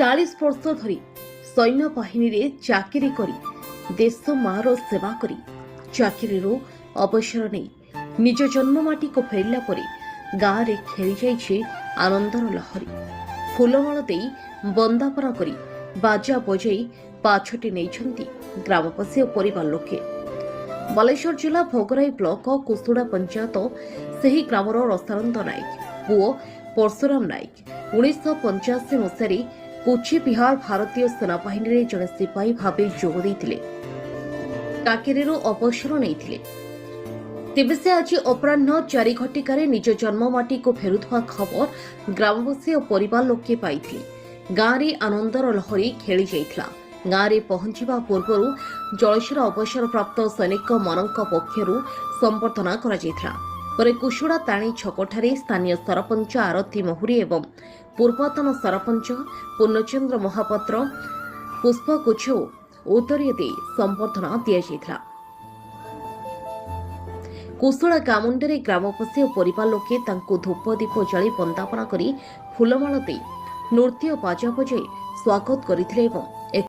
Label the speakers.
Speaker 1: 40 ବର୍ଷ ଧରି ସୈନ୍ୟବାହିନୀରେ ଚାକିରି କରି ଦେଶ ମାର ସେବା କରି ଚାକିରିରୁ ଅବସର ନେଇ ନିଜ ଜନ୍ମମାଟିକୁ ଫେରିଲା ପରେ ଗାଁରେ ଖେଳିଯାଇଛି ଆନନ୍ଦର ଲହରୀ। ଫୁଲମାଳ ଦେଇ ବନ୍ଦାପନା କରି ବାଜା ବଜାଇ ପାଛୋଟି ନେଇଛନ୍ତି ଗ୍ରାମବାସୀ ଓ ପରିବାର ଲୋକେ। ବାଲେଶ୍ୱର ଜିଲ୍ଲା ଭୋଗରାଇ ବ୍ଲକ କୁସୁଡ଼ା ପଞ୍ଚାୟତ ସେହି ଗ୍ରାମର ରସାନନ୍ଦ ନାୟକ ପୁଅ ପରଶୁରାମ ନାୟକ 1985 ମସିହାରେ କୁଚିବିହାର ଭାରତୀୟ ସେନାବାହିନୀରେ ଜଣେ ସିପାହୀ ଭାବେ ଯୋଗ ଦେଇଥିଲେ। ଚାକିରିରୁ ଅବସର ନେଇଥିଲେ। ତେବେ ସେ ଆଜି ଅପରାହ୍ନ 4 ଘଟିକାରେ ନିଜ ଜନ୍ମମାଟିକୁ ଫେରୁଥିବା ଖବର ଗ୍ରାମବାସୀ ଓ ପରିବାର ଲୋକେ ପାଇଥିଲେ। ଗାଁରେ ଆନନ୍ଦର ଲହରୀ ଖେଳି ଯାଇଥିଲା। ଗାଁରେ ପହଞ୍ଚିବା ପୂର୍ବରୁ ଜଳେଶ୍ୱର ଅବସରପ୍ରାପ୍ତ ସୈନିକମାନଙ୍କ ପକ୍ଷରୁ ସମ୍ବର୍ଦ୍ଧନା କରାଯାଇଥିଲା। ପରେ କୁସୁଡ଼ା ତାଣି ଛକଠାରେ ସ୍ଥାନୀୟ ସରପଞ୍ଚ ଆରତୀ ମହୁରୀ ଏବଂ ପୂର୍ବତନ ସରପଞ୍ଚ ପୂର୍ଣ୍ଣଚନ୍ଦ୍ର ମହାପାତ୍ର ପୁଷ୍ପଗୁଚ୍ଛ ଓ ଉତ୍ତରୀୟ ଦେଇ ସମ୍ବର୍ଦ୍ଧନା ଦିଆଯାଇଥିଲା। କୁଶଳା ଗାମୁଣ୍ଡରେ ଗ୍ରାମବାସୀ ଓ ପରିବାର ଲୋକେ ତାଙ୍କୁ ଧୂପ ଦୀପ ଜାଳି ବନ୍ଦାପନା କରି ଫୁଲମାଳ ଦେଇ ନୃତ୍ୟ ବାଜା ବଜାଇ ସ୍ୱାଗତ କରିଥିଲେ ଏବଂ